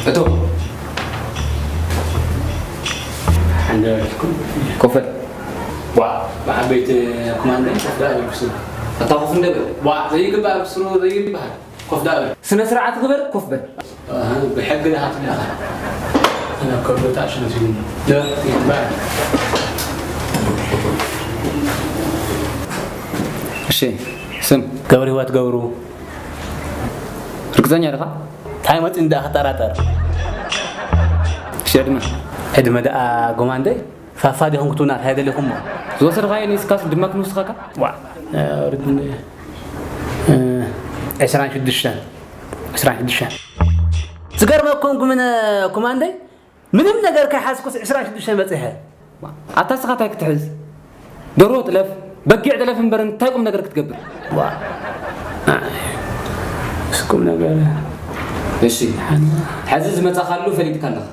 እቶ ሓንደ ኮፈል ዋ ብዓበይቲ ኮማንደር ኮፍ ዳ በል ብስሩ። ኣታ ኮፍ እንደ በል። ዋ ዘይግባእ ብስሩ ዘይግባእ ኮፍ ዳ በል። ስነ ስርዓት ግበር፣ ኮፍ በል። ኣህ፣ ብሕጊ ዳ ሃትለኻ። ኣነ ከብዶ ታሽነ ሲሉ። ደ ይግባእ። እሺ፣ ስም? ገብረ ህይወት ገብሩ። ርግጸኛ ዲኻ? እንታይ መጺኡ እንዳ ክጠራጠር? እሺ፣ ዕድመ? ዕድመ ደኣ ጎማንደይ፣ ፋፋ ዲኹም ክትብሉና እንታይ ደሊኹሞ? ዝወሰድኻዮ ኒስካስ ድማ ክንውስኸካ? ዋ፣ እ፣ ርድን-፣ እ፣ ዕስራን ሽዱሽተን፣ ዕስራን ሽዱሽተን። ዝገርመኩም ግን ኮማንደይ፣ ምንም ነገር ከይሓዝኩስ ዕስራን ሽዱሽተን በጺሐ። ኣታ ስኻ እንታይ ክትሕዝ? ደርሆ ጥለፍ፣ በጊዕ ጥለፍ እምበር እንታይ ቁም ነገር ክትገብር? ዋ። እስ ቁም ነገር። እሺ። ሓን-፣ ሕዚ ዝመጻኻሉ ፈሊጥካ ኣለኻ።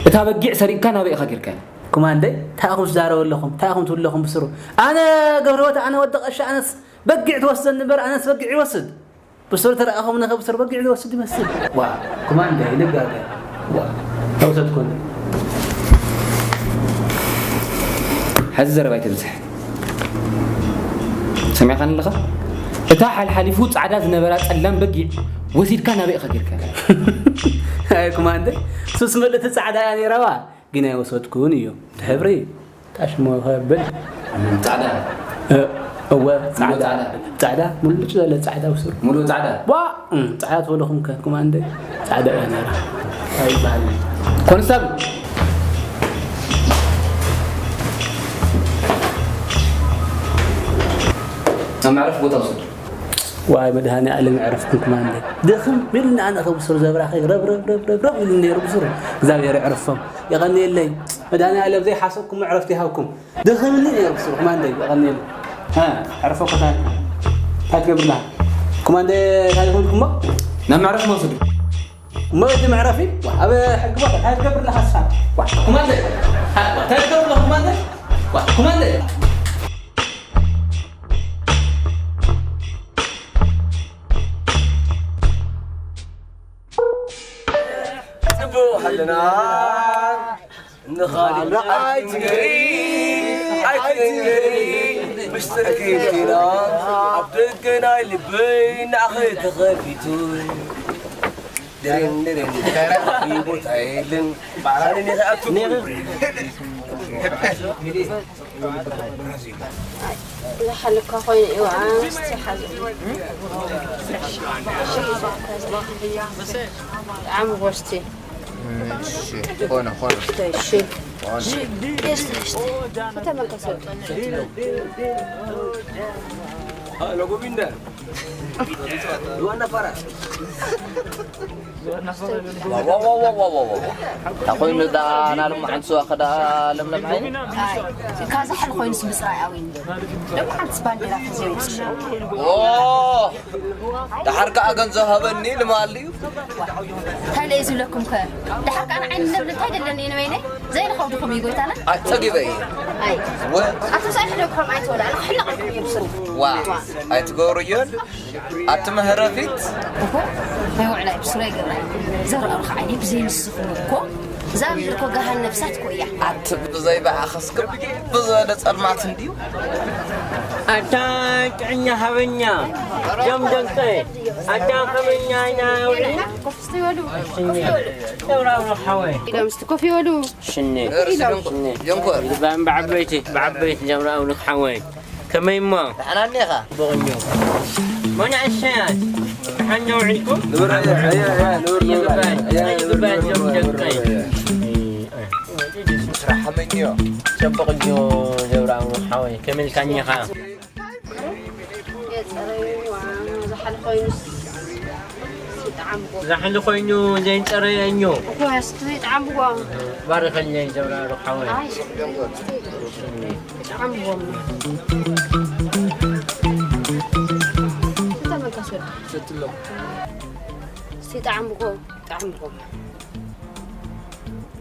እታ በጊዕ ሰሪቕካ ናበይ ኢኻ ጌርካያ? ኮማንደይ፣ እንታይ ኢኹም ትዛረቡ ኣለኹም? እንታይ ኢኹም ትብሉ ኣለኹም ብስሩ? ኣነ ገብረወት፣ ኣነ ወዲ ቀሺ፣ ኣነስ በጊዕ ትወስደኒ እምበር፣ ኣነስ በጊዕ ይወስድ። ብስሩ ተረኣኹም ነኸ ብስሩ በጊዕ ዝወስድ ይመስል። ዋ፣ ኮማንደይ፣ ይልጋገ። ዋ፣ ተውሰድኩን። ሕዚ ዘረባ ኣይተብዝሕ። ሰሚዕካኒ ኣለኻ? እታ ሓልሓሊፉ ጻዕዳ ዝነበራ ጸላም በጊዕ ወሲድካ ናበይ ኢኻ ጌርካ? ኣይ፣ ኮማንደይ፣ ሱስ ምልእቲ ጻዕዳ እያ ነይራዋ። ግን ኣይወሰድኩን እዩ። እቲ ሕብሪ ታሽሞ ከብል። ጻዕዳ። እ፣ እወ፣ ጻዕዳ። ጻዕዳ፣ ሙሉጭ ዘለ ጻዕዳ ብስሩ። ሙሉእ ጻዕዳ? ዋ! እም፣ ጻዕዳ ትበልኹም ከ፣ ኮማንደ? ጻዕዳ እያ ነይራ። ኣይበሃል። ኮንስታብል! ናብ መዕረፊ ቦታ ውሰድ። ዋይ መድሃኔ ኣለም ዕረፍኩም ኮማንደ። ድኽም ኢሉና ኣነ ከብስሩ ዘብራኸይ ረብ ረብ ረብ ረብ ረብ ኢሉ ነይሩ ብስሩ። እግዚኣብሔር ይዕረፎም። የቐንየለይ። መድሃኔ ኣለም ዘይሓሰብኩም ዕረፍቲ ይሃብኩም። ድኽም ኢሉ ነይሩ ብስሩ ኮማንደ። የቐንየለይ። ሃ፣ ዕረፎ ኮታይ። እንታይ ትገብርና? ኮማንደ እንታይ ይኾንኩሞ? ናብ መዕረፊ መውሰዱ። እሞ እቲ መዕረፊ ኣብ ሕጊ ቦታ እንታይ ትገብርና ሃስፋ? ኮማንደ። ሃ፣ እንታይ ትገብርና ኮማንደ? ኮማንደ። ጽቡቕ ኣለና። ንኻልእ ኣይትንገሪ፣ ኣይትንገሪ። ምስጢር ከይትና ኣብ ደገ ናይ ልበይ ንዓኺ ተኸፊቱ። ድርን ድርን። ቦታ የለን። ባዕላን እኔ ከኣቱ። ዝሓለካ ኮይኑ እዩ፣ ኣንስቲ ሓዚ። ብጣዕሚ ጎስቲ። እሺ፣ ኾነ፣ ኾነ። እሺ። ኾነ። እሺ፣ እሺ። ከተመልከቱ። ሃሎ፣ ጎቢንዳ። ዋና ፋራ። ዋው፣ ዋው፣ ዋው። እንታይ ኮይኑ ደኣ ናልም ሓንቲ ስዋ ከ ደኣ ለምለም ዓይኒ? ኣይ፣ ካዛ ሓል ኮይኑስ ምጽራይ ኣዊኒ። ደሞ ሓንትስ ባንዴራ ተዘይወጽ። ኦ፣ ደሓር ከኣ ገንዘብ ሃበኒ ልማል እዩ። እንታይ ለይ ዝብለኩም ከ? ደሓር ከኣ ንዓይኒ ለምለም እንታይ ደለኒ እዩ ንበይነይ? ዘይንኸብድኹም እዩ ጎይታና። ኣይ፣ ጸጊበ እየ። ኣይ። ወ- ኣቶ ሳይ ሕደግኩም ኣይትበሉ፣ ኣነ ክሕለቐልኩም እየ ብስሩ። ዋ፣ ኣይትገብርዮን። ኣቲ መህረፊት። እኮ ናይ ውዕላይ ብስሩ ኣይገብራይ። ዘርኣልካ ዓይኒ ብዘይ ንስኹም እኮ እዛ ምድሪ እኮ ገሃን ነፍሳት እኮ እያ። ኣቲ ብዘይ ብኣኸስ ክብ ብዝበለ ጸልማት እንድዩ። ኣታ ጥዕኛ ሃበኛ፣ ደም ደንቀ፣ ኣታ ከመኛ ኢና ውዒልና? ኮፍ እስቲ በሉ። እሺ፣ ኮፍ ይበሉ። ተብራብሩ ሓወይ። ኢሎም እስቲ ኮፍ ይበሉ። ሽኒ። ኢሎም። ሽኒ። ዮንኮር። ባን ብዓበይቲ፣ ብዓበይቲ ተብራብሩ ሓወይ። ከመይ እሞ? ደሕና እኒኻ? በቕኞ። መናእሰያት፣ ሓንደ ውዒልኩም? ንብር፣ ኣየ፣ ኣየ፣ ኣየ፣ ንብር፣ ንብር፣ ይግባል፣ ኣየ፣ ንብር፣ ይግባል፣ ንብር፣ ዞም ንብር፣ ደቀይ። ንብር። ስራሕ ከመይ እኒኦ? ጽቡቕ እኒኦ፣ ገብረኣብ ሓወይ፣ ከመይ ኢልካኒ ኢኻ? የጸረይዋ፣ ዝሓለ ኮይኑስ ይጥዓምዎ። ዝሓለ ኮይኑ ዘይጸረየ እኒኦ። እኮ፣ እስኪ ይጥዓምዎ። ባርኸለይ፣ ገብረኣብ ሓወይ። ኣይ፣ ይጥዓምዎም። ተመልከት ወዲ። ሰትሎም። እስቲ ጣዕምጎ፣ ጣዕምጎ።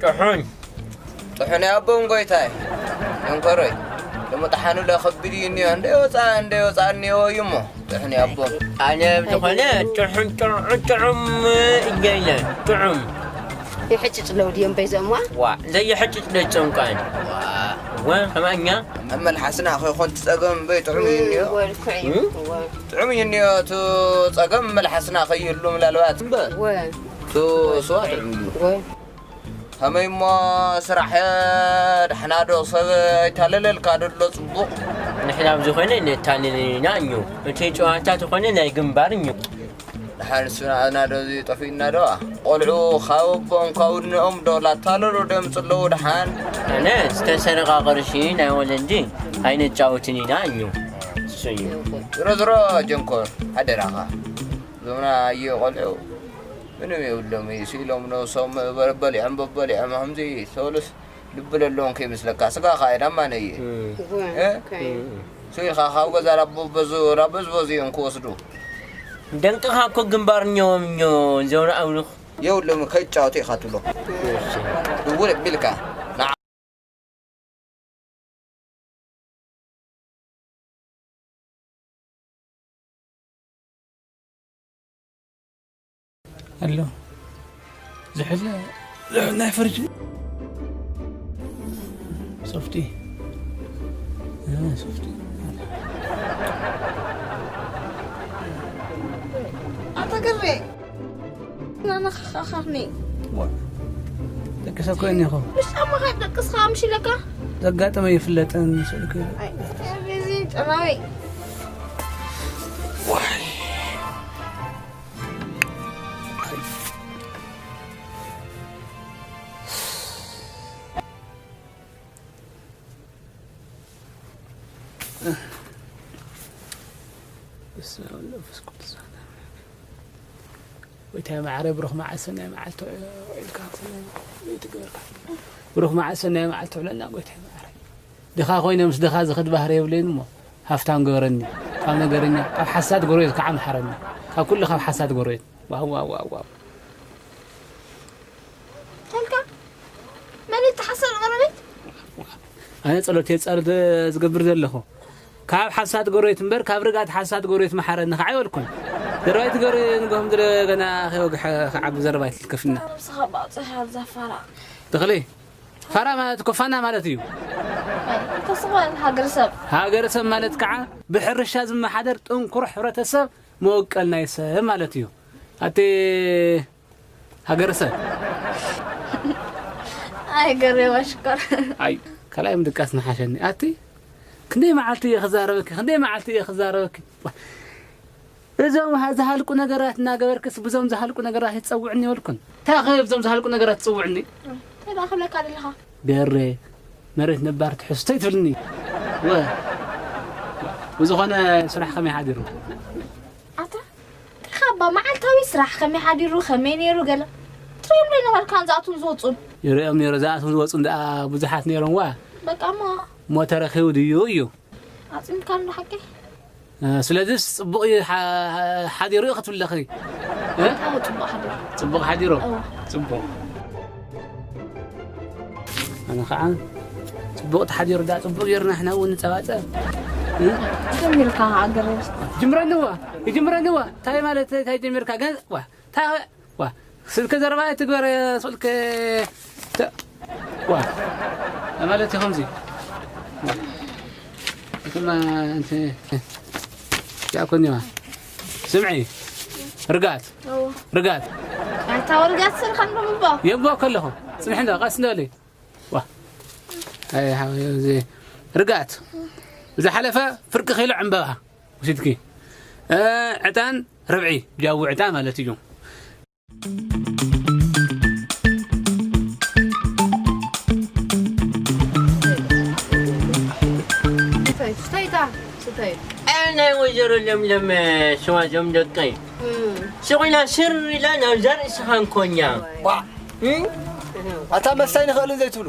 ጥሑን። ጥሑን ያቦን ጎይታይ። እንኮረይ። ደሞ ጠሓኑ ለ ከቢድ እዩ እኒኦ። እንደ ወፃ-፣ እንደ ወፃ እኒኦ እዩ እሞ። ጥሕኒ ኣቦ። ኣነ ዝኾነ ጥዑም፣ ጥዑም፣ ጥዑም እየለ፣ ጥዑም። ይሕጭጭ ለው ድዮም በይዞም ዋ? ዋ፣ ዘይሕጭጭ ዶ ይጨንቋን? ዋ። ዋ፣ ከማኛ? ኣብ መልሓስና ከይኮን ትፀገም እምበይ ጥዑም እዩ እኒኦ። እወ፣ ልክዕ እዩ። እም? እወ። ጥዑም እዩ እኒኦ፣ እቲ ፀገም መልሓስና ከይህሉ ምናልባት እምበር። እወ። እቲ ስዋ ጥዑም እዩ። እወ። ከመይ እሞ ስራሕ ደሕና ዶ? ሰብ ኣይታለለልካ ዶ ኣሎ ጽቡቕ? ንሕና ኣብዚ ኾይነ ነታልል ኢና እኞ። እቲ ጨዋታ ተኾነ ናይ ግንባር እኞ። ደሓን እሱ ንዓና ዶ እዚ ጠፊእና ዶ? ቆልዑ ካብ ኣቦኦም ካብ ውድንኦም ዶ ላታለሉ ደምጽ ኣለዉ ደሓን? ኣነ ዝተሰረቐ ቅርሺ ናይ ወለዲ ኣይነጫውትን ኢና እኞ። እሱ እዩ። ዝሮ ዝሮ ጀንኮር ሓደራኻ። እዞም ናየ ቆልዑ ምንም የብሎም እዩ። ስኢሎም ነብሶም በ-፣ በሊዖም በበሊዖም ከምዚ ሰውልስ ልቢ ለለዎም ከይመስለካ። ስጋኻ እየ ዳማነየ። እም። እወ፣ እ? ኦኬ። እም። ስኢኻ ካብ ገዛ ላቦ በዙ፣ ላበዝበዙ እዮም ክወስዱ። ደንቅኻ እኮ ግንባር እኛዎም እኞ ዘውነ ኣውልኽ። የብሎም ከይጫወቱ ኢኻ ትብሎ። እሺ። ድውል ኣቢልካ። ንዓ- ኣሎ። ዝሕል፣ ዝሕል ናይ ፍርጅ። ሶፍቲ። እ፣ ሶፍቲ። ኣታ ግሬ። ናናኻኻኻኒ። ዋ፣ ደቅሰ ኮይን ኢኹ። ብሻማኻ ደቅስኻ ኣምሽለካ? ዘጋጠመ ይፍለጥን ስልክ። ኣይ፣ እዚ ጨናዊ። ዋይ። በስመ አብ ወወልድ ወመንፈስ ቅዱስ። ጎይታይ መዓረይ፣ ብሩኽ መዓልቲ ሰናይ መዓልቲ ውዒልካ፣ ሰናይ መዓልቲ ይትግበርካ። ብሩኽ መዓልቲ ሰናይ መዓልቲ ውዕለና ጎይታይ መዓረይ። ድኻ ኮይነ ምስ ድኻ ዝኸድ ባህሪ የብለይን እሞ፣ ሃፍታም ግበረኒ። ካብ ነገረኛ፣ ካብ ሓሳድ ጎረቤት ከዓ መሓረኒ። ካብ ኩሉ ካብ ሓሳድ ጎረቤት። ዋው፣ ዋው፣ ዋው፣ ዋው። ተልካ? መን እዩ ተሓሳድ ጎረቤት? ኣነ ጸሎት እየ ጸሎት ዝገብር ዘለኹ። ካብ ሓሳድ ጎረቤት እምበር፣ ካብ ርግኣት ሓሳድ ጎረቤት መሓረኒ ከዓ ኣይበልኩን። ዘረባይ ትገር ንጎም ዝለ ገና ከይወግሐ ክዓቢ ዘረባይ ትልከፍና። ነብስኻ ባውፅኻ ኣብዛ ፋራ። ተኽሊ፣ ፋራ ማለት እኮ ፋና ማለት እዩ። ኣይ፣ ተስፋ ሃገረሰብ። ሃገረሰብ ማለት ከዓ ብሕርሻ ዝመሓደር ጥንኩር ሕብረተሰብ መወቀል ናይ ሰብ ማለት እዩ። ኣቲ ሃገረሰብ። ኣይ፣ ገሬዋ ሽኮር። ኣይ፣ ካልኣይ ምድቃስ ንሓሸኒ። ኣቲ፣ ክንደይ መዓልቲ እየ ክዛረበኪ፣ ክንደይ መዓልቲ እየ ክዛረበኪ። እዞም ሃ-፣ ዝሃልቁ ነገራት እናገበርክስ፣ ብዞም ዝሃልቁ ነገራት ይትጸውዕኒ ይበልኩን። እንታይ ኸ ብዞም ዝሃልቁ ነገራት ትጽውዕኒ? እንታይ ደኣ ክብለካ ደለኻ? ገሬ፣ መሬት ነባር ትሕዝቶ ይትብልኒ። ወ-፣ ብዝኾነ ስራሕ ከመይ ሓዲሩ? ኣታ፣ እንታይ ኸ እባ መዓልታዊ ስራሕ ከመይ ሓዲሩ፣ ከመይ ነይሩ ገለ ትርእዮም ዶ ኣይነበርካን ዝኣትዉን ዝወጹን? ይርእዮም ነይሩ፣ ዝኣትዉን ዝወጹን ደኣ ብዙሓት ነይሮም ዋ። በቃ እሞ። እሞ ተረኺቡ ድዩ እዩ? ኣጽሚድካኒ ዶ ሓቀይ? እ፣ ስለዚስ ጽቡቕ እዩ ሓ-፣ ሓዲሩ እዩ ክትብለኺ። እ? ኣዎ፣ ጽቡቕ ሓዲሩ። ጽቡቕ ሓዲሩ? እወ። ጽቡቕ። ኣነ ኸዓ ጽቡቕ ተሓዲሩ ዳ ጽቡቕ ጌርና ንሕና እውን ንጸባጸብ። እ? ጀሚርካ ሃገር። ይጅምረንዋ፣ ይጅምረንዋ። እንታይ ማለት፣ እንታይ ጀሚርካ? ገ-፣ ዋ፣ እንታይ፣ ዋ፣ ስልክ ዘረባ ኣይትግበር፣ ስልክ ተ-፣ ዋ፣ ማለት እዩ ከምዚ። እትማ፣ እንት-፣ ያኮኒዋ። ስምዒ፣ ርጋት፣ እዎ። ርጋት። ኣታ ወርጋት ስልካ ንብቦ። የቦ ከለኹ። ጽንሒ እንዶ፣ ቀስ እንዶ በሊ። ዋ። ኣይ፣ ሓወይ፣ እዚ ርጋት። ዝሓለፈ ፍርቂ ኪሎ ዕምበባ ወሲድኪ። እ፣ ዕጣን ርብዒ፣ ጃዊ ዕጣን ማለት እዩ። ስተይታ፣ ስተይ። ኣይ፣ ናይ ወይዘሮ ለምለም ስዋ ዞም ደቀይ። እም። ስቕ ኢላ ስር ኢላ ናብ ዘርእስኻ እንኮኛ። ዋ። እም? ኣታ መስታይ ንኽእል እንዘይትብሉ፣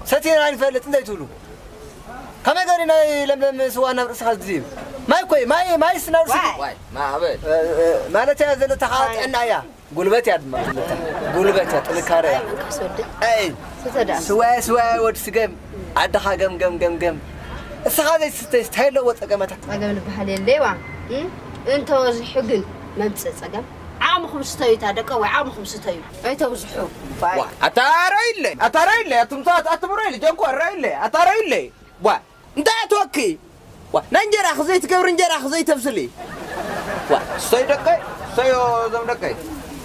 ሰቲና ኣይንፈልጥ እንዘይትብሉ፣ ከመይ ገሪ ናይ ለምለም ስዋ ናብ ርእስኻ ዝድይብ? ማይ እኮ እዩ፣ ማይ፣ ማይስ ናብ ርእስኻ። ዋይ። ዋይ፣ ማዕበል። እ፣ እ፣ ማለት እያ ዘለታ ከዓ ጥዕና እያ። ጉልበት እያ ድማ ዘለታ። ጉልበት እያ፣ ጥንካረ እያ። ኣይ፣ ስዋይ፣ ስዋይ፣ ወዲ ስገም። ዓድኻ ገም፣ ገም፣ ገም፣ ገም። እስኻ ዘይትስተይስ እንታይ ኣለዎ ጸገማታ? ጸገም ዝበሃል የለይዋ። እም? እንተወዚሑ ግን መምጽእ ጸገም። ዓቕምኹም ስተዩ እታ ደቀ ወይ ዓቕምኹም ስተዩ። ኣይተውዝሑ። ባይ። ዋ፣ ኣታ ራይለ፣ ኣታ ራይለ፣ ኣቱም ሰባት ኣትብሮ ኢለ፣ ጀንኮ ራይለ፣ ኣታ ራይለ። ዋ፣ እንታይ ኣትወኪ? ዋ፣ ናይ እንጀራ ክዘይ ትገብሪ እንጀራ ክዘይ ተብስሊ። ዋ፣ ስተዩ ደቀይ፣ ስተዩ እዞም ደቀይ።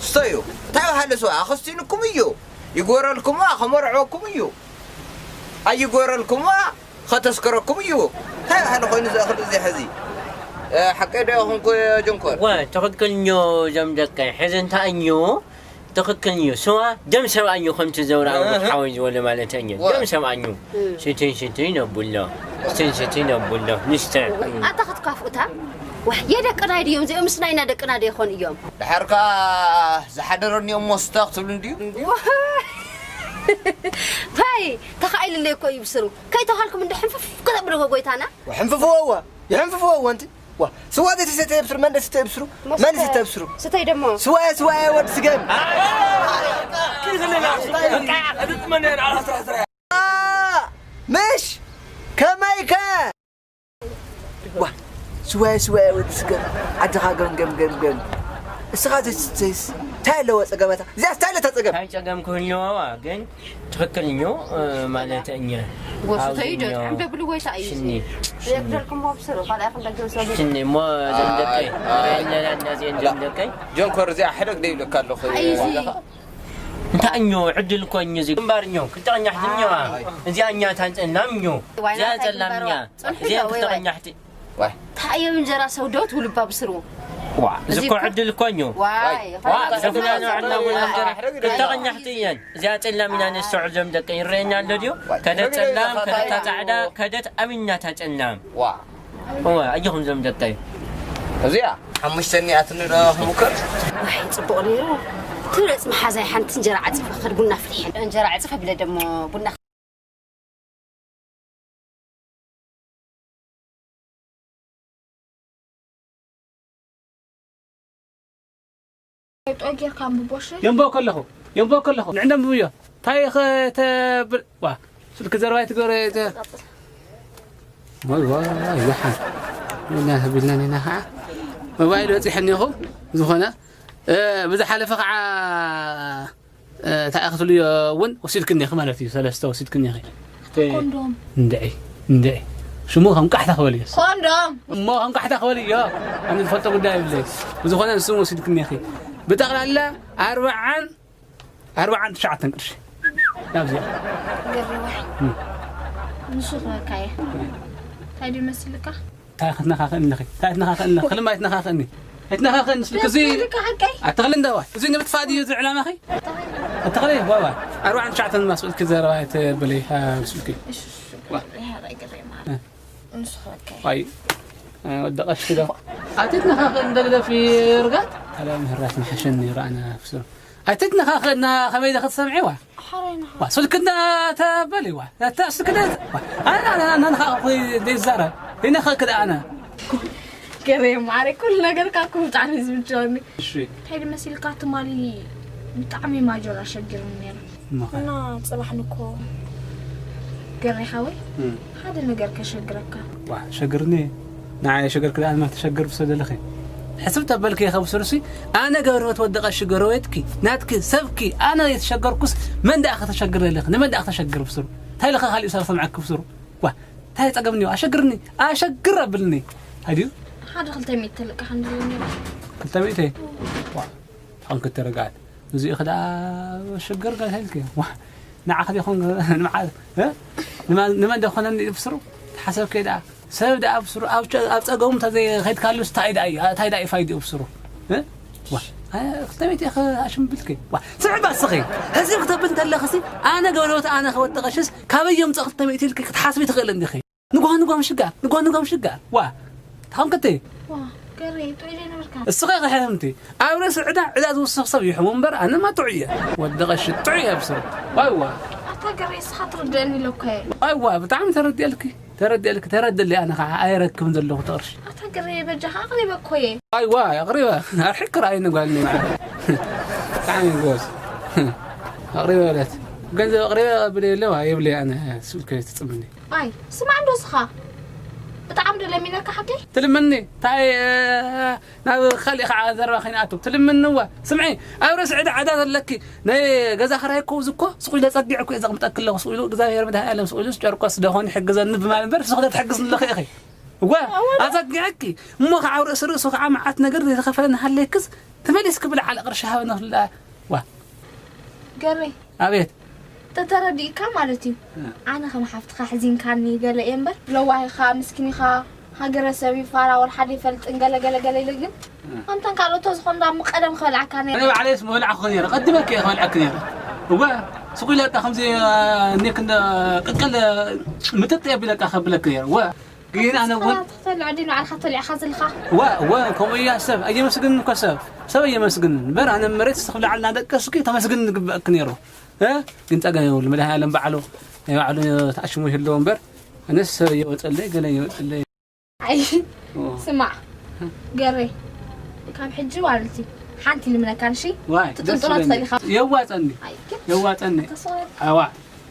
ስተዩ። እንታይ በሃለ ስዋ ኣኸስቲንኩም እዩ። ይጎረልኩም ከመርዕወኩም እዩ። ኣይጎረልኩም ከተስክረኩም እዩ። እንታይ ባህሊ ኮይኑ ዝእኽል እዚ ሕዚ? እ፣ ሓቀይ ዶ ይኹንኩ ጀንኮር? ወ፣ ትኽክል እዮ ዞም ደቀይ። ሕዚ እንታይ እዮ? ትኽክል እዮ። ስዋ ደም ሰብኣይ እዮ፣ ከምቲ ዘውራ እህ። ሓወይ ዝበሎ ማለት እዮ። ወ። ደም ሰብኣይ እዮ። እም። ስትይ ስትይ ነቡሎ። ስትይ ስትይ ነቡሎ። ንስተ። ኣታ ክትካፍኡታ? ዋህ፣ የደቅና ድዮም እዚኦም? ምስ ናይና ደቅና ዶ ይኾኑ እዮም? ድሓር ከኣ ዝሓደረኒ እሞ ስተ ክትብሉ እንድዩ? ዋህ። ታይ፣ ተኻኢሉለይ እኮ እዩ ብስሩ። ከይተኻልኩም እንዶ ሕንፍፍ ከተብልዎ ጎይታና። ሕንፍፍዎ እዋ፣ ይሕንፍፍዎ እዋ፣ እንቲ። ዋ፣ ስዋ ዘይተሰተየ ብስሩ፣ መን ደሰተየ ብስሩ? መን ደሰተየ ብስሩ? ስተይ ደሞ። ስዋየ፣ ስዋየ፣ ወዲ ስገም። አ፣ ምሽ፣ ከመይከ? ዋ፣ ስዋየ፣ ስዋየ፣ ወዲ ስገም። ዓድኻ ገምገም፣ ገምገም። እስኻ ዘይትስተይስ፣ እንታይ ኣለዎ ጸገማታ? እዚኣ እንታይ ኣለታ ጸገም? እንታይ ጸገም ክህልዋ፣ ግን ትኽክል እዮ፣ እ፣ ማለት እኛ ወሱ ተይዶ፣ ሓውዝኛ ጥዕም ደብሉ ወይ ታዩ? ሽኒ። የብደልኩም ወብስሩ፣ ካልኣይ ክንደግም ሰው ሽኒ፣ እሞ ዘም ደቀይ። ኣይ፣ ኣይ። ሬለላ እና ዜን ዘም ደቀይ። ጆንኮር፣ እዚኣ ሕደግ ደይብለካ ኣለኹ። ኣይ፣ እዚ። እንታይ እዮ፣ ዕድል እኮ እዮ፣ እዚ ግንባር እዮ፣ ክልተ ቀኛሕቲ እዮ። ኣይ። እዚኣ እኛ ታንጸላም እዮ። ዋይና እዚኣ ታይ ጸላም ግንባር እያ። ዋ? ጽንሑ እዚኣ እዮ፣ ወይ፣ ክልተ ወይ። ቀኛሕቲ። ዋይ። እንታይ እዮም እንጀራ ሰው ደው ትብሉ እባ ብስሩ? ዋ፣ እዚ እዚ እኮ እኮ ዕድል እኮ እዩ። ዋይ፣ ዋ፣ ዋይ፣ ዘፍና ነው ዋይ፣ ዕድል ዋይ፣ ነገር። ዋይ፣ ክልተ ቀኛሕቲ እየን። እዚኣ ጸላም ኢና ነስተውዕል ዞም ደቀ ይረአየና ኣሎ ድዩ? ዋይ፣ ከደት ጸላም፣ ከደት ጻዕዳ፣ ከደት ኣሚናታ ጸላም። ዋ። እዋ፣ ኣጆኹም ዞም ደቀይ። እዚኣ ሓሙሽተ እኒኣትኒ ዶ ክምከር? ዋይ፣ ጽቡቕ ነይሩ። ትብለጽ መሓዛይ ሓንቲ እንጀራ ዓጽፈ ክድ ቡና ፍልሐን። እንጀራ ዓጽፈ ብለ ደሞ ቡና ጦ ጌርካ ኣንብቦ እሺ። የንብቦ ከለኹ፣ የንብቦ ከለኹ፣ ንዕንደ ኣንብብዮ። እንታይ ኸ ተብል-፣ ዋ፣ ስልኪ ዘረባ ኣይትግበረ፣ ተ-፣ ወይ፣ ወይ፣ ይሓን። ኢና ቢልና ኔና ኸዓ። ሞባይል በጺሐኒ ኢኹ፣ ዝኾነ፣ እ፣ ብዝሓለፈ ኸዓ፣ እ፣ እንታይ ክትብልዮ እውን ወሲድክኒ ኢኺ ማለት እዩ፣ ሰለስተ ወሲድክኒ ኢኺ። ኮንዶም። እንድዒ፣ እንድዒ። ሽሙ ከም ቃሕታ ክበል እዩ። ኮንዶም። እሞ ከም ቃሕታ ክበል እዩ። ኣነ ዝፈልጦ ጉዳይ የብለይ። ብዝኾነ ንስሙ ወሲድክኒ ኢኺ። ብጠቕላላ ኣርብዓን፣ ኣርብዓን ትሽዓተን ቅርሺ። ናብዚኣ። ገርዋ። እም። ንሱ ክበካ እየ። እንታይ ድዩ መስልካ? እንታይ ክትነኻኽእኒ ኣለኺ? እንታይ ትነኻኽእኒ ኣለኺ? ክልም ኣይትነኻኽእኒ። ኣይትነኻኽእኒ ስልኪ እዚ። ስልኪ ሓቀይ? ኣትኽሊ እንዳ ዋይ። እዚ ንምጥፋእ ድዩ እዚ ዕላማኺ? ኣትኽሊ ዋይ ዋይ። ኣርባዓን ትሽዓተን ማስልኪ ዘረባ ኣይትበሊ፣ አ፣ ስልኪ። እሺ፣ እሺ። ዋ። ይሃ፣ ይቅሬ፣ ማር። እ። ንሱ ኸከይ። ዋይ። እ፣ ወደቐሽ ዶ? ኣትትነኻኽእኒ እንደግደፊ ርጋት? ኣላ ምህራት መሐሸኒ ረኣና ፍስሩ። ኣይትትነኻኸና ከመይ ኢኻ ትሰምዒ? ዋ። ሓረይ ንኻ። ዋ፣ ስልክና ተበሊ፣ ዋ። እታ ስልክና፣ ዋ። ኣና፣ ኣና፣ ኣና፣ ንኻ ኣኹይ ዘይዛረብ። ይነኻ ክዳ ኣና። ገሬ ማዕረ፣ ኩሉ ነገር ካብ ኩም ብጣዕሚ ዝምችወኒ። እሺ። እንታይ ድመሲልካ፣ ትማሊ ብጣዕሚ ማጆር ኣሸጊሩኒ ነይሩ። እሞ ኸ? እና ጽባሕ ንኮ ገሬ ሓወይ፣ እም። ሓደ ነገር ከሸግረካ። ዋ፣ ሸግርኒ። ንዓይ ሸገርኪ ደኣ ንመን ትሸግር ብሰብ ዘለኺ? ሕስብ ተበልኪ ኢኺ ብስሩሲ፣ ኣነ ገብረህይወት ወዲ ቀሺ ጎረቤትኪ፣ ናትኪ፣ ሰብኪ፣ ኣነ ዘይተሸገርኩስ መን ደኣ ከተሸግር ዘለኺ? ንመን ደኣ ከተሸግር ብስሩ? እንታይ ኢልኺ ካሊእ ሰብ ሰምዐኪ ብስሩ? ዋ፣ እንታይ ጸገም እኒኦ? ኣሸግርኒ፣ ኣሸግር ኣብልኒ። ኣይድዩ? ሓደ ክልተ ሚእቲ ተለቃሕ እንድዩ ነይሩ። ክልተ ሚእቲ? ዋ፣ ተኾንኪ ተረጋዓት። እዚኡ ኸ ደኣ ሽግር ገለ ኢልኪ። ዋ፣ ንዓኺ ዲኹም ንመዓዝ፣ እ? ንማ-፣ ንመን ዶ ኮነኒ ኢሉ ብስሩ? ተሓሰብኪ ደኣ። ሰብ ደኣ ብስሩ ኣብ ጨ-፣ ኣብ ጸገሙ እንተ ዘይኸድካሉስ ታይ ደኣ እዩ? ታይ ደኣ እዩ ፋይድኡ ብስሩ? እ? ዋ፣ ኣይ፣ ክልተ ሚእቲ ኢኺ ኣሽምብልኪ። ዋ፣ ስምዒ ባስኺ። ሕዚ ክተብል እንተለኽሲ፣ ኣነ ገብረህይወት ኣነ ከወዲ ቀሽስ፣ ካበይ የምጽእ ክልተ ሚእቲ ኢልኪ ክትሓስቢ ትኽእሊ እንዲኺ? ንጓህ ንጓህ ምሽጋር፣ ንጓህ ንጓህ ምሽጋር። ዋ፣ ተኸምክቲ። ዋ፣ ገሬ፣ ጥዑይ ዘይነበርካ። እስኸ ኢኺ ሕምቲ። ኣብ ርእሲ ዕዳ፣ ዕዳ ዝውስኽ ሰብ ይሕሙ እምበር፣ ኣነማ ጥዑይ እየ። ወዲ ቀሺ ጥዑይ እየ ብስሩ። ዋይ ዋ። ኣታ ገሬ፣ እስኻ ትርድአኒ ኢለ እኮ እየ። ዋይ ዋ፣ ብጣዕሚ ተረዲአልኪ፣ ተረዲአልኪ፣ ተረድለይ ኣነ ኸዓ ኣይረክብን ዘለኹ እቲ ቅርሺ። ኣታ ገሬ፣ በጃኻ ኣቕሪበ እኮ እየ። ዋይ ዋ፣ ኣቕሪበ፣ ኣርሒቅኪ ረኣይኒ ጓል እኒኣ። ብጣዕሚ ጎበዝ። ኣቕሪበ በለት። ገንዘብ ኣቕሪበ፣ ቀብለ የለ፣ ዋ፣ የብለይ ኣነ፣ ስልኪ ትጽምኒ። ኣይ፣ ስማዕ እንዶ እስኻ። ብጣዕሚ ዶ ለሚነካ ሓቂ? ትልምኒ እንታይ ናብ ካልእ ከዓ ዘረባ ከይንኣቱ ትልምንዋ። ስምዒ፣ ኣብ ርእሲ ዕዳ ዕዳ ዘለኪ ናይ ገዛ ክራይ እኮ እዚ እኮ ስቕ ኢለ ጸጊዐ እኮ እየ ዘቕምጠኪ ኣለኹ። ስቕ ኢሉ እግዚኣብሔር መድሃኒዓለም ስቕ ኢሉ ጨርቆስ ደኾን ይሕግዘኒ ብማል እምበር ስኽ ክትሕግዝኒ ኣለኺ ኢኺ። እወ፣ ኣጸጊዐኪ። እሞ ከዓ ኣብ ርእሲ ርእሱ ከዓ መዓት ነገር ዘይተኸፈለ እናሃለክስ ተመሊስኪ ብለዓል ቅርሺ ሃበኒ ክብላ። ዋ። ገሬ። ኣቤት። ተተረዲእካ ማለት እዩ። ኣነ ከም ሓፍትኻ ሕዚንካኒ ገለ እየ እምበር፣ ለዋሂኻ፣ ምስኪኒኻ፣ ሃገረሰብ እዩ፣ ፋራ ወላ ሓደ ይፈልጥን፣ ገለ ገለ ገለ ኢለ ግን፣ ከምተን ካልኦቶ ዝኾን ዳ እሞ ቀደም ክበልዓካ ነይረ። ኣነ ባዕለይስ ምበልዓኹ ነይረ፣ ቀድመኪ እየ ክበልዓኪ ነይረ። እወ፣ ስቕ ኢለ እታ ከምዚ፣ እ፣ እኔክ እንደ ቅቅል፣ እ፣ ምጥጥ የቢለካ ከብለኪ ነይረ። እወ፣ ግን ኣነ እውን ንስኻ ትፈልዖ ድዩ ንባዕልኻ ተበሊዕኻ ዘለኻ? እወ፣ እወ፣ ከምኡ እያ ሰብ፣ ኣየመስግንን እኮ ሰብ፣ ሰብ ኣየመስግንን። እምበር ኣነ መሬት ክብላዓልና ደቀስኪ ተመስግን ዝግበእኪ ነይሩ። እ? ግን ጸገም የብሉ፣ መድሃኒዓለም ባዕሉ፣ ናይ ባዕሉ ተኣሽሙ ይህልዎ እምበር፣ ኣነስ ሰብ እየወጸለይ፣ ገለ እየወጸለይ። ኣይ፣ ኦ። ስማዕ፣ ገሬ፣ ካብ ሕጂ ማለት እዩ፣ ሓንቲ ልምነካን፣ እሺ? ዋይ፣ ትጥንጥኖ ደስ ይብለኒ። ትኽእል ኢኻ። የዋጸኒ። ኣይ፣ ግን የዋጸኒ። ተስፋ- ኣዋ፣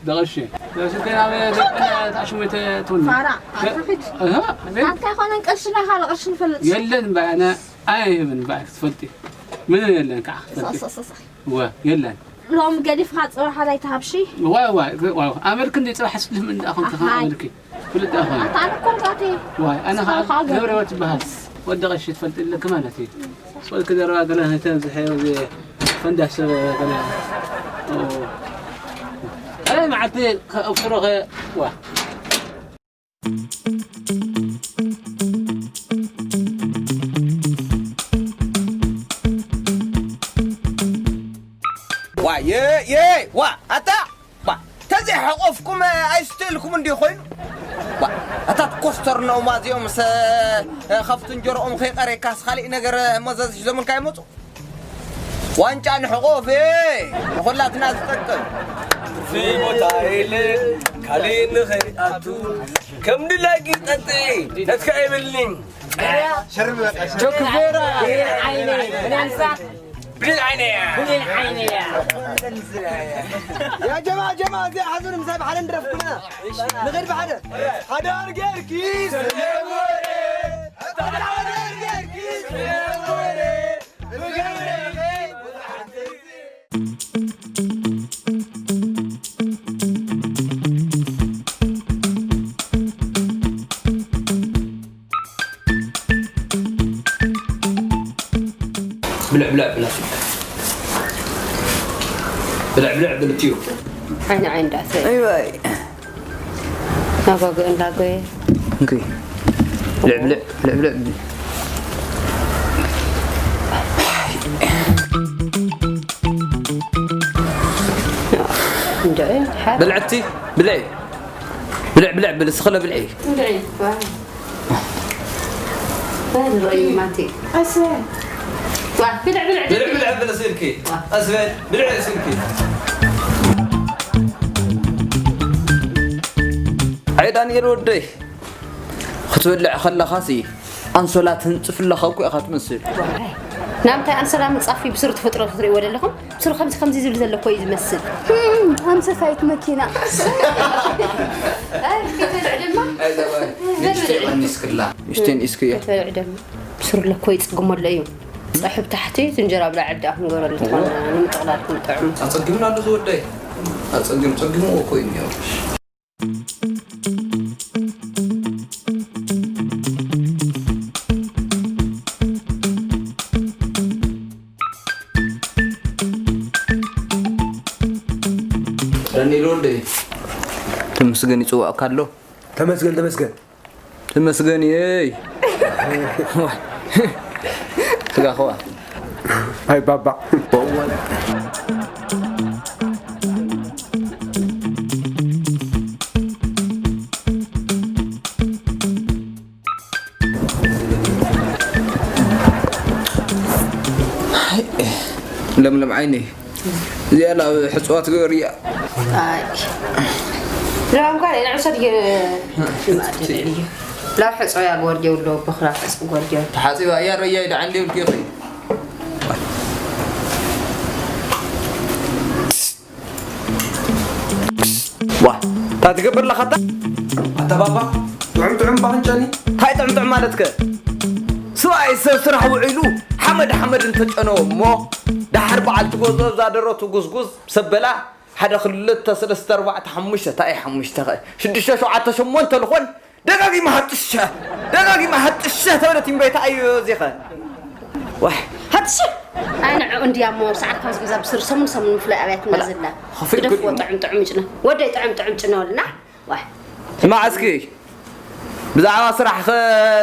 ደቐሺ። ደስ ግን ኣብ ደቀ ተኣሽሙ ይተ-፣ ትውኒ። ፋራ፣ ደ-፣ ኣታ ሕጂ። እህ፣ ኣቤት። ኣንታ ኣይኮነን ቅርሽና፣ ካልእ ቅርሺ ንፈልጥ። የለን፣ እምበኣር ኣነ ኣይህብን፣ እምበኣር ክትፈልጢ። ምንም የለን፣ ከዓ ክትፈልጢ። ሶ፣ ሶ፣ ሶ፣ ሶ። ወ፣ የለን። ሎም ገዲፍካ ጽባሕ ኣይትሃብሺ። ዋይ፣ ዋይ፣ ዋይ፣ ኣመልክ እንደ ጽባሕ ስልፍ ምን እንዳኹም ተኸ ኣሃይ። ኣመልክ። ፍልጥ ኣኹም። ኣታ ኣነ እኮ ርጋቴ። ዋይ፣ ኣነ ኸዓ እስኻ ኸዓ ገብረ ህይወት ይበሃል። ወዲ ቀሺ ትፈልጥ ኣለክ ማለት እዩ። ወልክ ዘረባ ገለ ህተን ዝሐ-፣ ፈንዳሽ ሰብ ገለ። ኦ። ኣይ፣ መዓልቲ ከ-፣ ኣብ ፍሮኸ፣ ዋ። ዋ፣ የ-፣ የ-፣ ዋ፣ ኣታ፣ ዋ፣ ተዘይሓቆፍኩም ኣይስትእልኩም እንዲ ኮይኑ። ዋ፣ ኣታ ኮስተር ነውማ እዚኦም ሰ-፣ ካብቲ እንጀሮኦም ከይቀሬካስ ካሊእ ነገር መዘዝ ሒዞምልካ ይመጹ። ዋንጫ ንሕቆፍ፣ እ፣ ንኹላትና ዝጠቅም። ትርፊ ቦታ የለ፣ ካሊእ ንኸይኣቱ። ከም ድላይኪ ጠጥዒ፣ ነትካ የብልኒ። ቾክ ፌራ። ዓይነ፣ ብናንሳ። ብሌን ዓይነ እያ። ብሌን ዓይነ እያ። ያ ጀማ፣ ጀማ፣ እዚ ሓዙን ምሳይ ብሓደ ንድረፍ ኩልና። ንኸይድ ብሓደ። ሓዳር ጌርኪ፣ ሓዳር ጌርኪ፣ ብልዕ ብልዕ ብላ ስልካ። ብልዕ ብልዕ ብል እትዩ። ዓይኒ ዓይኒ ዳእሰ። ኣይዋይ። ናጓጉ እንዳጎየ። እንኪ። ብልዕ ብልዕ ብልዕ ብልዕ ብል። እንደ ሓ- ብልዕቲ ብልዕ። ብልዕ ብልዕ ብል ስኽለ ብልዕ። እንደ ዋ። ዋ፣ ንርኢ ማቲ። ኣሰ። ዋ፣ ብልዕ ብልዕ ብልዕ። ብልዕ ብልዕ ብል ስልኪ። ኣስበል ብልዕ ስልኪ። ኣይ ዳንኤል ወደይ፣ ክትበልዕ ከለኻሲ ኣንሶላ ትንጽፍ ኣለኻ እኮ ኢኻ ትመስል። ናምታይ ኣንሶላ ምንጻፍ እዩ ብስሩ ተፈጥሮ ክትርእይዎ ዘለኹም? ብስሩ ከምዚ ከምዚ ዝብል ዘሎ እኮ እዩ ዝመስል። እም፣ ኣንሰሳይት መኪና። ኣይ፣ ክትበልዕ ድማ? ኣይ፣ ዘባ-፣ ንእሽተይ ቀኒስክላ። ንእሽተይ ንእስክያ። ክትበልዕ ድማ? ብስሩ ለኮ ይጽግሞ ኣሎ እዩ። ጸሑ ብታሕቲ፣ እቲ እንጀራ ብላዕሊ ደኣ ክንገብረሉ እዎ። ዝኾነ ንምጥቕላል ክንጥዕሙ። ኣጸጊሙና ኣሎ ዝወደይ። ኣጸጊሙ፣ ጸጊሙ እኮ እዩ እኒኦ። ዳንኤል ወልደ፣ ተመስገን ይጽዋዕካ ኣሎ። ተመስገን፣ ተመስገን። ተመስገን እየይ። ስጋ ኸዋ። ኣይ ባባ። ለምለም ዓይነይ፣ እዚኣ ላ ሕጽዋ ትገብር እያ። ኣይ። ለማም ጋር ንዕሰት የ-፣ ላብ ሕጽዋ እያ ጎርዲዮ ኣሎ፣ ብኽላ ሕጽ ጎርዲዮ። ተሓጺባ እያ ረያይ ደዓ እንዲብል ጌርኩ። ዋ፣ እንታይ ትገብር ኣለኻ ኣታ? ኣታ ባባ፣ ጥዑም ጥዑም ባኽንጨኒ። እንታይ ጥዕምጥዕ ማለትከ? ስብኣይ ሰብ ስራሕ ውዒሉ ሓመድ ሓመድ እንተጨነዎ እሞ፣ ደሓር በዓልቲ ጎዞ እዛ ደረቱ ጉዝጉዝ ሰበላ፣ ሓደ ክልተ ሰለስተ ኣርባዕተ ሓሙሽተ፣ እንታይ ሓሙሽተ ኸ? ሽዱሽተ ሸውዓተ ሸሞንተ ልኾን፣ ደጋጊማ ሃጥሸ፣ ደጋጊማ ሃጥሸ ተበለ ቲምቤታ ኣዩ እዚኸ። ዋሕ። ሃጥሸ። ኣይ ንዕኡ እንድያ እሞ፣ ሰዓት ካብዚ ገዛ ብስሩ ሰሙን ሰሙን ምፍላይ ኣብያትና ዘላ። ኸፊል ግደፍዎ፣ ግድ ጥዑም ጥዑም ጭነ። ወደይ ጥዑም ጥዑም ጭነ ወልና። ዋሕ። ስማዕ እስኪ፣ ብዛዕባ ስራሕ ኸ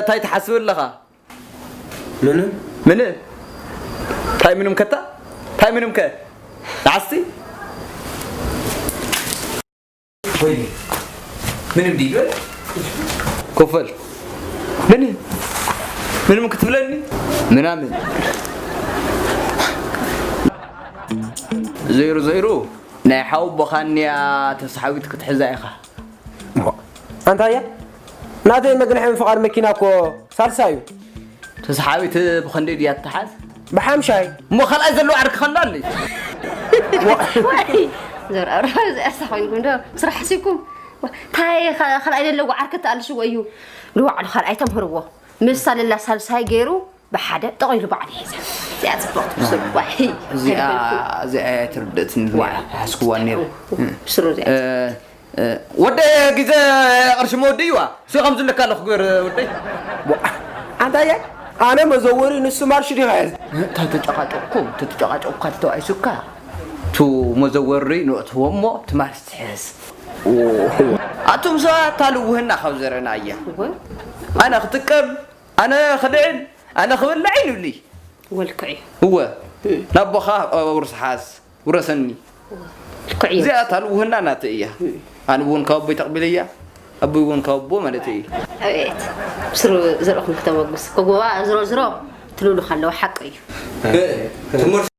እንታይ ትሓስብ ኣለኻ? ምንም። ምንም? እንታይ ምንም ከታ? እንታይ ምንም ከ? ንዓስቲ? ወይኔ፣ ምንም ድዩ ይበል? ኮፈል። ምንም? ምንም ክትብለኒ? ምናምን። ዘይሩ፣ ዘይሩ፣ ናይ ሓወቦኻንያ ተስሓዊት ክትሕዛ ኢኻ። ኣንታያ፣ ናተይ መግንሒ ፍቓድ መኪና እኮ ሳልሳይ እዩ። ተስሓቢት ብኸንደይ ድያ ትተሓዝ? ብሓምሻይ። እሞ ካልኣይ ዘለዎ ዓርኪ ኸላ ኣለይ? ዋይ፣ ዘርኣራ፣ እዚኣሳ ኮይንኩም ዶ ስራሕ ሓሲብኩም? ዋ፣ እንታይ ኸ-፣ ካልኣይ ዘለዎ ዓርኪ ተኣልሽዎ እዩ። ንባዕሉ ካልኣይ ተምህርዎ። ምሳ ለላ ሳልሳይ ገይሩ ብሓደ ጠቒሉ ባዕሉ ይሕዛ። እዚኣ ጽብቕቲ ብስሩ። ዋይ፣ እዚኣ፣ ኣይበልኩ። እዚኣ ኣይትርድእትኒ። ዋይ። ሓስክዋ ነይሩ። ብስሩ እዚኣ። እ፣ እ፣ ወደ ግዜ ቅርሺ መወዲ እዩዋ። እሱ ከም ዝለካ ኣለኹ ግበር ወደይ። ዋ፣ ኣንታ እየ፣ ኣነ መዘወሪ ንሱ ማርሽ ዲኻ ሕዝ? እንታይ ተጨቃጨቅኩ? ተጨቃጨቅኩ ካብ ተባኢሱካ። ቱ መዘወሪ ንእትዎ እሞ እቲ ማርሽ ትሕዝ። ኦ። ኣቱም ሰባት ታልውህና ካብ ዘረና እያ። እወ። ኣነ ክጥቀም፣ ኣነ ክልዕል፣ ኣነ ክበልዕ ይብሊ። ወልክዕ እዩ። እወ። እም። ናቦኻ፣ እ፣ ውርስ ሓዝ። ውረሰኒ። ልክዕ እዩ። እዚኣ እታ ልውህና ናተይ እያ። ኣነ እውን ካብ ኣቦይ ተቕቢለያ፣ ኣቦይ እውን ካብ ኣቦ ማለት እዩ። ኣቤት፣ ብስሩ ዘርእኹም ክተመጉስ። ከጎባ ዝሮ ዝሮ ትልሉ ከለዋ ሓቂ እዩ። እ፣ ትምህርቲ